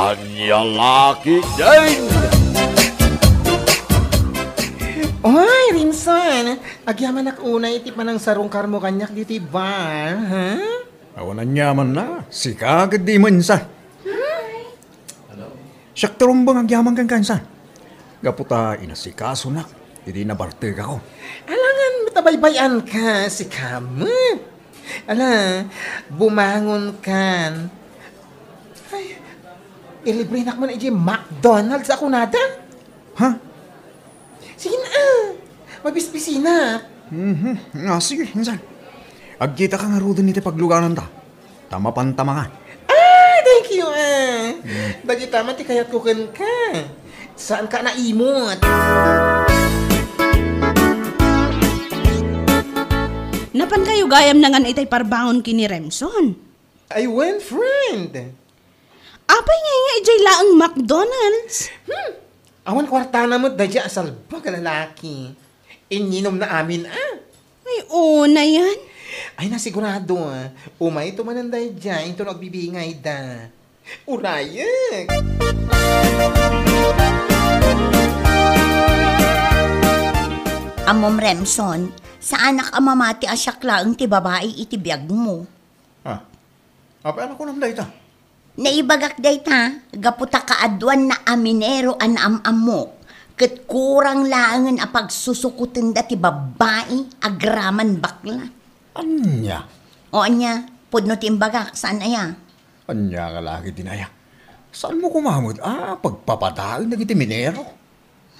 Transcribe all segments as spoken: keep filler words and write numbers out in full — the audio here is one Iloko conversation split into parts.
Ania la ketdin? Oy, Remson! Agyamanak unay iti panangsarungkarmo kaniak ditoy bar, ha? Awan aniamanna, sika ketdi met, Insan. Siak ti rumbeng agyaman kenka, Insan. Gapu ta inasikasonak idi nabartekako. Alangan met a baybay-anka, sika met. Ala, bumangonkan. Ay, ilibrenak man idiay McDonald's a kunada. Ha? Sige na, ah. Mabisbisinak. Mhm. Ah, sige, Insan. Agkitaka ngaruden iti paglugananta. Ta mapanta mangan. Ah, thank you, ah. Dagita met ti kayatko kenka. Saanka a naimot. Napankayo gayam nangan itay parbangon ken ni Remson? Ay wen, friend. Apay ngay nga idiay laeng McDonald's? Hmm. Awan kuartana met daydiay a salbag a lalaki. Inyinomna amin, ah. Ay, unayan. Ay, nasigurado, ah. Umayto manen daydiay inton agbibingayda. Urayek! Ammom, Remson, saanak a mamati a siak laeng ti babai iti biagmo. Ah, apay a nakunam dayta? Naibagak dayta, gapu ta kaaduanna a minero a naam-ammok, ket kurang laengen a pagsusukotenda ti babbai agraman bakla. Ania? O ania, pudno ti imbagak, saan aya? Ania nga lagi dinaya? Saanmo koma met a pagpapadaen dagiti minero?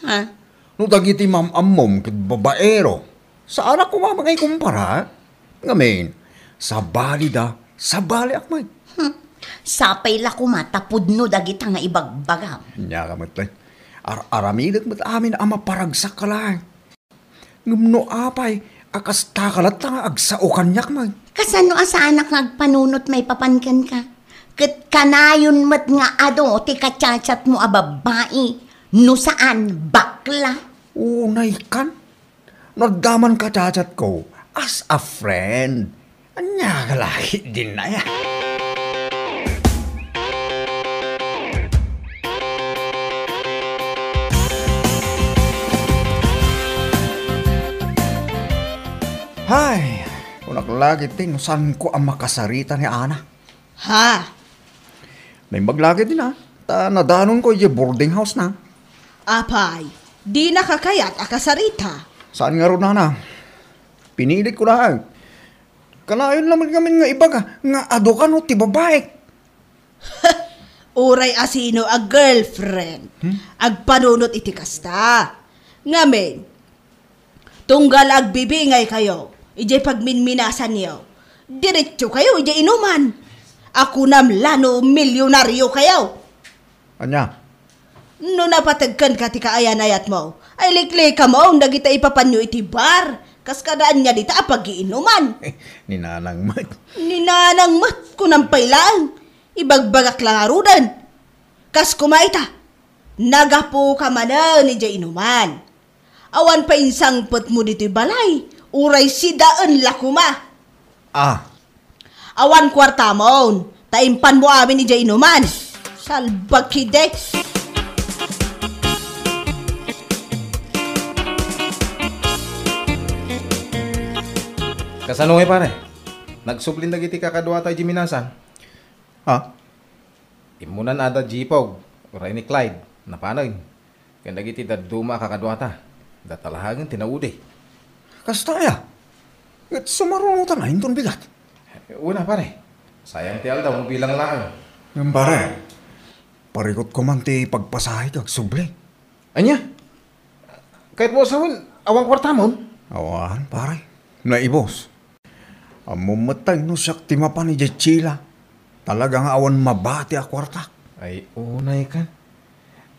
Ha? No dagiti mam-ammom ket babaero, saanak koma nga ikumpara. Ngamin, sabalida, sabaliak met. Hmm. Sapay la koma ta pudno dagita nga ibagbagam. Ania ka met, eh. Ar-aramidek met amin a maparagsak ka laeng. Ngem no apay a kasta ka latta nga agsao kaniak met? Kasano a saanak nga agpanunot maipapan kenka? Ket kanayon met nga adu ti kachatchatmo a babbai, no saan, bakla. Unay kan? No adda man kachatchatko, as a friend. Ania nga lagi dinaya? Hay, kunak lagi ti no saanko a makasarita ni Ana. Ha? Naimbag lagi dina, ta nadanonko idiay boarding house na. Apay, dinaka kayat a kasarita? Saan ngarud, Ana? Pinilitko laeng. Kanayon lamet ngamin nga ibaga nga adu kano ti babaik. Uray a sino a girlfriend, hmm? Agpanunot iti kasta. Ngamin, tunggal agbibingaykayo idiay pagminminasanyo, diretsokayo idiay inuman. A kunam la no milyonariokayo. Ania? No napateg kenka ti kaayan-ayatmo, ay liklikamon dagita ipapanyo iti bar, kas kada ania dita a pagiinuman. Ni Nanang met. Ni Nanang met, kunam pay laeng. Ibagbagak la ngaruden. Kas koma ita, nagapuka manen idiay inuman. Awan pay insangpetmo ditoy balay, uray sidaen la koma. Ah. Awan kuartamon, ta impanmo amin idiay inuman. Salbag kidi. Kasano ngay, pare? Nagsublin dagiti kakaduata idiay minasan? Ha? Immunan ada Jipog, uray ni Clyde, napanen. Ken dagiti dadduma a kakaduata, datalahangen ti naudi. Kasta aya? Ket sumarunotan a inton bigat? Una, pare. Sayang ti aldaw no bilang laeng. Ngem, pare, parikutko man ti pagpasahek agsubli. Ania? Kayatmo a sawen, awan kuartamon? Awan, pare. Naibos. Ammom met no siak ti mapan idiay Chila. Talaga nga awan mabati a kuartak. Ay, unay kan.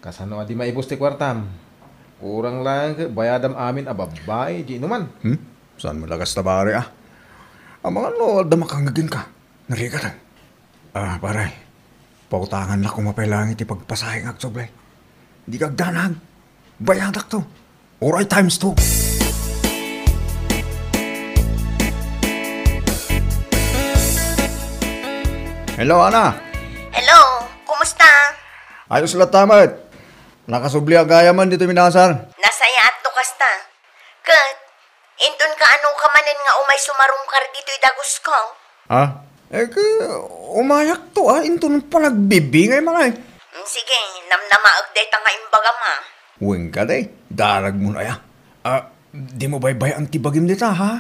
Kasano a di maibus ti kuartam? Kurang laeng ket bayadam amin a babbai idiay inuman. Hmm? Saan mo la kasta, pare, ah? Amangan no adda makangngeg kenka. Narigat, ah. Ah, pare. Pautangannak koma pay laeng iti pagpasahek nga agsubli. Dika agdanag. Bayadakto. Uray times two. Hello, Ana. Hello, kumusta? Ayos latta met. Nakasubliak gayam ditoy Minasar. Nasayaat no kasta. Ket, inton kaano ka manen nga umay sumarungkar ditoy dagusko? Ha? Eh, ke, umayakto, ah, inton panagbibingay man ay. Mm, sige, namnamaek dayta nga imbagam, ah. Wen kadi, darag mo na ya. Ah, di mo baybay-an ti bagim dita, ha?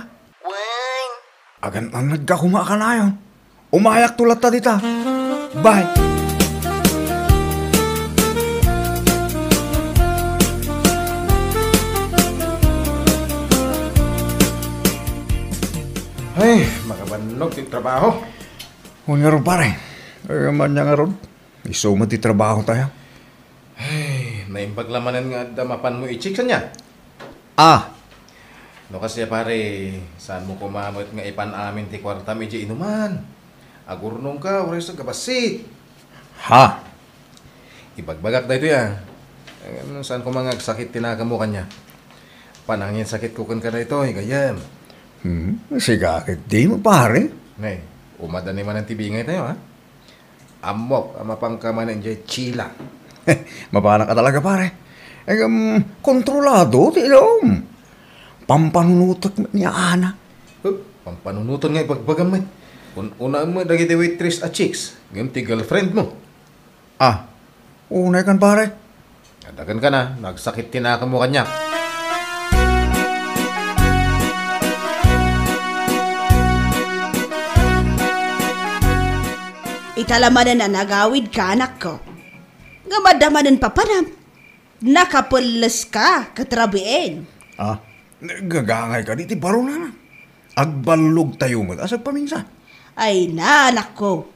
Wen. Agan-annadka koma kanayon. Umayakto latta dita. Bye. Ay, makabannog ti trabaho. Wen ngarud, pare. Ay, man niya ngarud. Isu met ti trabaho tayo. Ay, naimbag la manen nga adda mapanmo i-chicks ania? Ah. No kasdiay, pare, saanmo koma met nga ipan amin ti kuartam idiay inuman? Agurnongka, uray sa gabassit. Ha? Ibagbagak daytoy, ah. Ngem saan koma nga agsakit ti nakemmo kaniak. Pananginsakitko kenka daytoy, gayyem. Hmm, siga ket dimo, pare. Nay, umada ni manen ti bingay tayo, ha? Ammok a mapanka manen idiay Chila. Mapanak a talaga, pare. Ngem, kontrolado ti ilawom. Pampanunotek met ni Ana. Huh? Pampanunoten nga ibagbagam met. Kun-unaem met dagiti waitress a chicks, ngem ti girlfriend mo. Ah, unay kan, pare. Adagan ka na, nagsakit ti nakemmo kaniak. Ita la manen a nagawidka, anakko. Ngem adda manen papanam. Nakapelleska ket rabiin. Ah, gagangay kadi ti baro, nana. Agballogtayo met a sagpaminsan. Ay, anakko,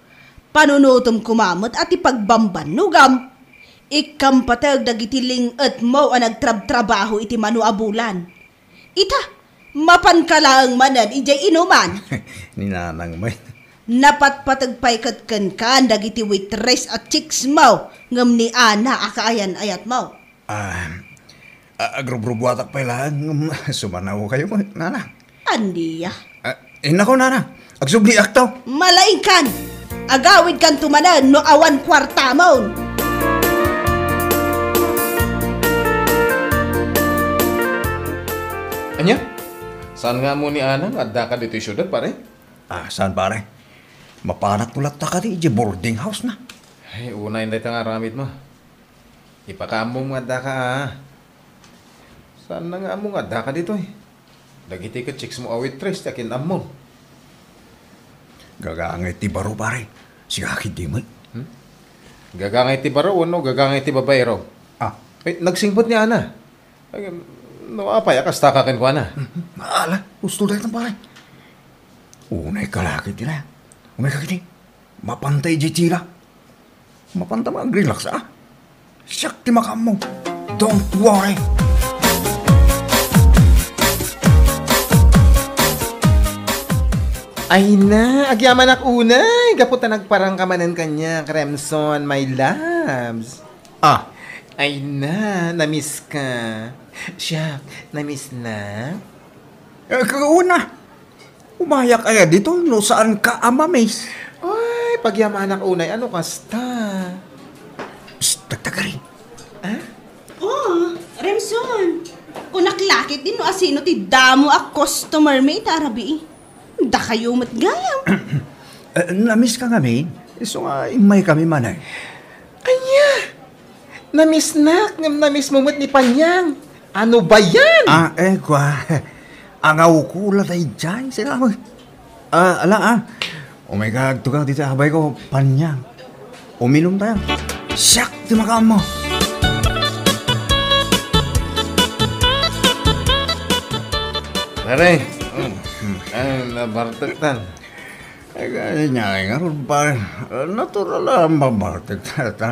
panunotem koma met a ti pagbambannogam. Ikkam pateg dagiti ling-etmo a nagtrabtrabaho iti mano a bulan. Ita, mapanka laeng manen idiay inuman. Ni nanang met. Napatpateg pay ket kenkan dagiti waitress a chicks mo ngem ni Ana a kaayan-ayatmo. Ah, a-, agrubrubuatak pay laeng ngem sumanaw kayo met, nana. Ania? Ah, innako, nana. Agsubliakto. Malaingkan! Agawidkanto manen no awan kuartamon! Ania? Saan nga ammo ni Ana nga addaka ditoy siudad, pare? Ah, saan, pare? Mapanakto latta kadi idiay boarding house na. Ay, unay dayta nga aramidmo. Ipakaammom nga addaka, a. Saanna nga ammo nga addaka ditoy? Dagiti ket chicks mo a waitress ti akin-ammom. Gagangay ti baro, pare. Siga ket di met. Hmm? Gagangay ti baro wenno gagangay ti babaero? Ah. Eh, nagsingpet ni Ana. Ay, no apay a kasta ka kenkuana? Mhm. Ala, husto dayta, pare. Unay ka lakit, ina. Unay ka kiti. Mapanta idiay Chila. Mapanta mag-relax, ah. Siak ti makaammo. Don't worry. Ay na, agyamanak unay. Gapu ta nagparang ka manen kaniak, Remson, my loves. Ah. Ay na, namiss ka. Siak, namiss na. Eh, kauna. Umayak aya dito no saan ka a mamiss. Ay, pagyamanak unay, ano kasta? Psst, tagtagari. Ah? Oh, Remson. Kunak lakit din no asino ti damo a customer mi ita a rabii. Dakayo met gayam. Eh, namiss ka ngamin? Isu nga immay kami manay. Ania? Namisnak, ngem namismo met ni Panyang. Ano ba yan? Ah, eh, kwa. Angawko la daydiay, sila mo. Ah, ala, ah. Umay ka, agtugaw dito, abay ko, Panyang. Uminom tayo. Siak, ti makaammo. Pare, mm, ay, nabartek tan. Ay, kaya niya, ay, nga ron, pare. Natural lang, mabartek ta, ta.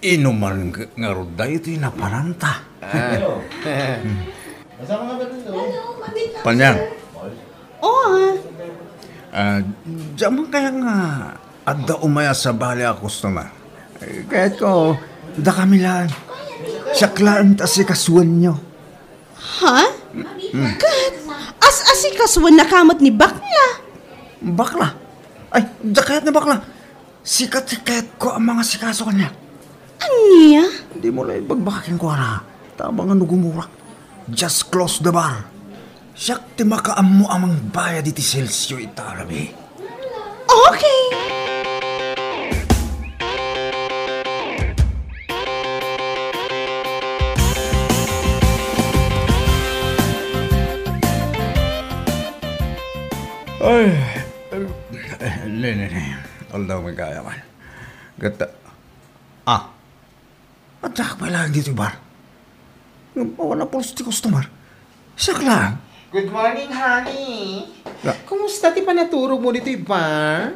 Inuman nga, nga ron, daytoy napananta. Ah. Hello, Panyang. Oh, ah. Ah, diyan man kaya nga adda umay a sabali a customer. Eh, kayat ko, da kami lang. Siak lang ta sikasuan nyo. Ha? Hmm. Ket, as-asikasuan na ka met ni bakla. Bakla? Ay, da kayat ni bakla. Sika ti kayat ko a mangasikaso kaniak. Ania? Dimo la ibagbagak kenkuana. Tama nga no gumurak. Just close the bar. Siak ti makaammo a mangbayad iti salesyo ita, Rabi. Okay. Ay, eh, ne, ne, ne. Aldaw, may kaya man. Gata. Ah. Adda ka pay laeng ditoy bar? Ngem awan a pulos ti customer. Siak laeng. Good morning, honey. Ah. Kumusta ti panaturogmo ditoy bar?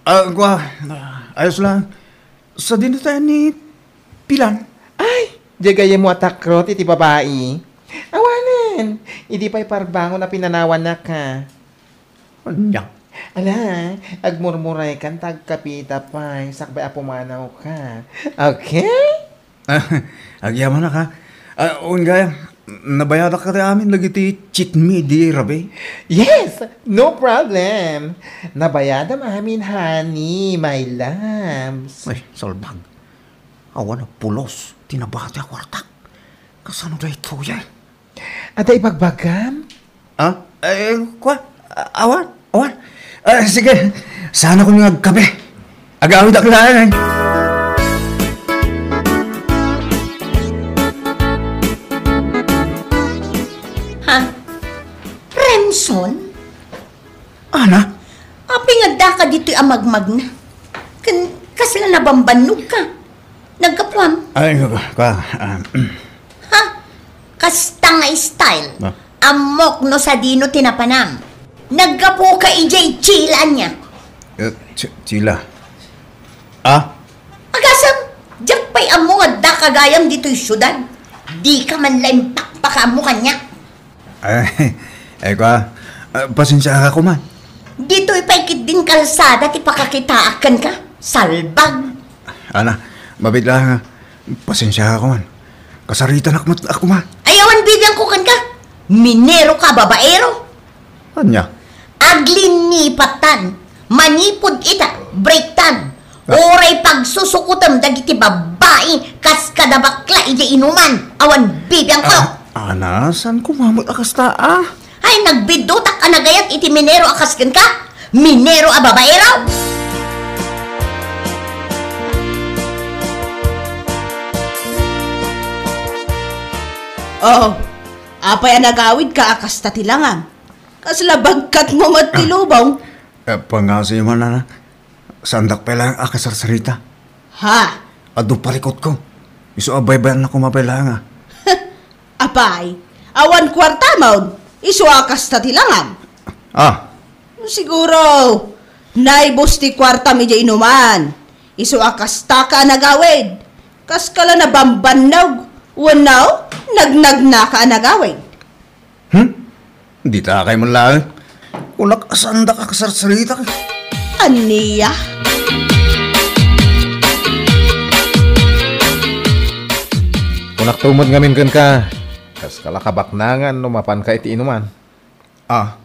Ah, kua, ah, ayos lang. Sadino tayo ni Pilan? Ay, diay gayyemmo a takrot iti babai. Awanen, idi pay parbangon a pinanawannak, ha? Ania? Ala, agmurmuraykan ta agkapita pay, sakbay a pumanawka. Okay? Agyamanak, ha? Ah, wen gayam, nabayadak kadi amin dagiti cheat meal idi rabii? Yes, no problem. Nabayadam amin, honey, my loves. Ay, salbag. Awan a pulos ti nabati a kuartak. Kasano daytoy, eh? Adda ibagbagam? Ah? Eh, kua? Ah, awan, awan. Ah, sige, saan ako nga agkape? Agawidak laeng, eh. Ha? Remson? Ana? Apay nga addaka ditoy a magmagna? Ken kasla nabambannogka? Naggapuam? Ay, ka, ka, ah, Ha? Kasta nga style. Ah. Ammok no sadino ti napanam. Naggapuka idiay Chile ania? Eh, Ch-, Chile. Ah? Agasem, diak pay ammo nga addaka gayam ditoy siudad. Dika man la impakpakaammo kaniak. Ay, ay, kua, ah, pasensiaka koma. Ditoy pay ketdin kalsada ti pakakitaak kenka, salbag. Ana, mabiit laeng, ah. Pasensiaka koma. Kasaritanak met a koma. Ay, awan bibiangko kenka. Mineroka a babaero. Ania? Aglinnipattan. Manipud ita, breaktan. Ah. Uray pagsusukotem dagiti babbai kas kada bakla idiay inuman. Awan bibiangko. Ah, ana, saan koma met a kasta, ah? Ay, nagbidutak a nagayat iti minero a kas kenka? Minero a babaero? Oh, apay a nagawidka a kasta ti langam? Kasla bagkatmo met ti Ah. lubong? Eh, pangngaasim man, ana. Saandak pay laeng a kasarsarita. Ha? Adu parikutko. Isu a baybayannak koma pay laeng, ah. Apay, awan kuartamon? Isu a kasta ti langam? Ah. Siguro, naibus ti kuartam idiay inuman. Isu a kastaka a nagawid. Kaska la nabambannog. Wenno, nagnagnaka a nagawid. Hmm? Ditakay man laeng. Kunak, saandak a kasarsarita. Ania? Kunak tumod ngamin kenka, kaska la kabaknangan no mapanka iti inuman. Ah.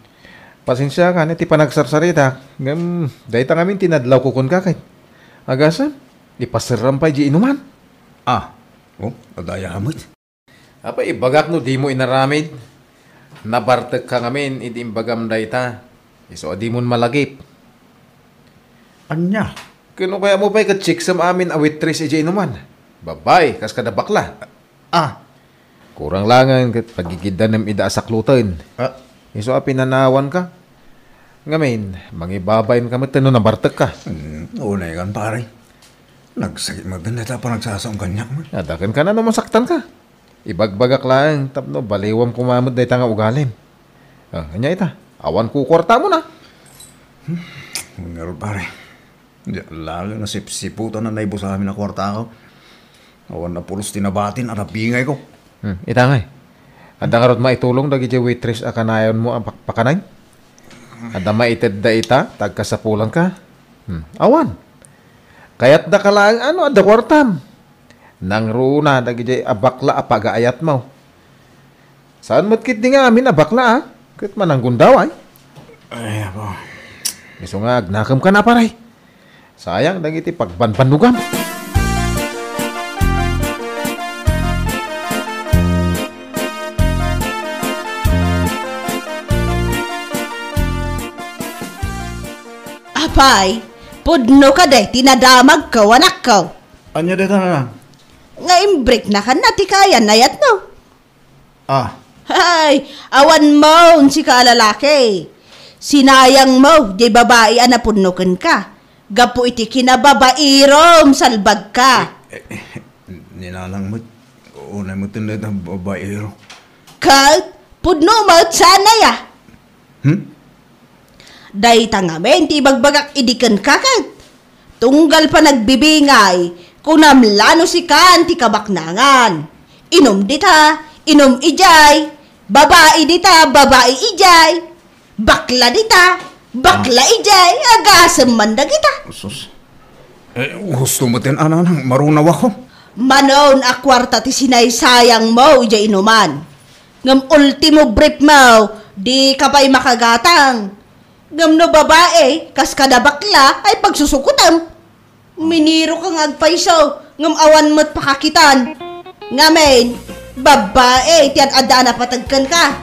Pasensiakan iti panagsarsaritak, ngem dayta ngamin ti nadlawko kenka ket agasem, ipaserram pay diay inuman. Ah. Oh, adaya met. Apay, ibagak no dimo inaramid? Nabartekka ngamin idi imbagam dayta. Isu a dimon malagip. Ania? Ken no kayatmo pay ket checksem amin a waitress idiay inuman. Babbai, kas kada bakla. Ah. Kurang laengen ket pagigiddanem ida a sakloten. Ah. Isu a pinanawanka. Ngamin, mangibabainka met no nabartekka. Hmm, unaykan, pare. Nagsakit met dayta a panagsasaom kaniak met. Adda kenka no masaktanka. Ibagbagak laeng tapno baliwam koma met dayta nga ugalim. Ah, ania ita? Awan kukuartamon a. Hmm, ngarud, pare. Diak laeng nasipsiputan a naibus amin a kuartako. Awan a pulos ti nabatin a nabingayko. Hmm, ita ngay. Adda ngarud maitulong dagidiay waitress a kanayonmo a pakpakanen? Adda maitedda ita ta agkasapulanka? Hmm, awan. Kayatdaka laeng a no adda kuartam. Nangruna dagidiay a bakla a pagaayatmo. Saan met ketdi nga amin a bakla, a? Ket mananggundaway. Ay, apo. Isu nga agnakemka na, pare. Sayang dagiti pagbanbannogam. Pay, pudno kadi ti nadamagko, anakko. Ania dayta, nanang? Nga imbreaknaka na ti kayan-ayatmo. Ah. Ay, awan mo, sika a lalaki. Sinayang mo, di babai a napudno kenka. Gapu iti kinababairom, salbagka. Eh, eh, ni nanang met, unay met dayta babaero. Ket, pudno met saan aya. Hmm? Dayta ngamin ti ibagbagak idi kenka ket. Tunggal panagbibingay, kunam la no sikan ti kabaknangan. Inum dita, inum idiay, babai dita, babai idiay, bakla dita, bakla idiay, agasem man dagita. Sus. Eh, husto met ti nanang, marunaw ako. Manon a kuarta ti sinaysayang mo idiay inuman. Ngem ultimo brief mo, di ka pay makagatang. Ngem no babai, kas kada bakla, ay pagsusukotem. Miniro ka nga agpayso, ngem awan met pakakitan. Ngamin, babai ti ad-adda a napateg kenka.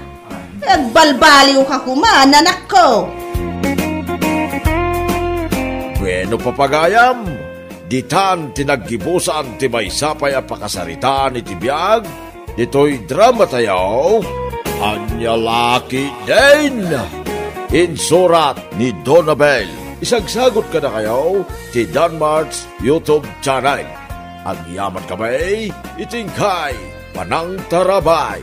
Agbalbaliw ka koma, nanakko. Bueno, papagayam, ditan ti naggibusan ti maysa pay a pakasaritaan iti biag ditoy drama tayo, Ania La Ketdin. Insurat ni Donabel. Isagsagot kadakayo ti Danmart's YouTube channel. Agyaman kami iti inkay panangtarabay.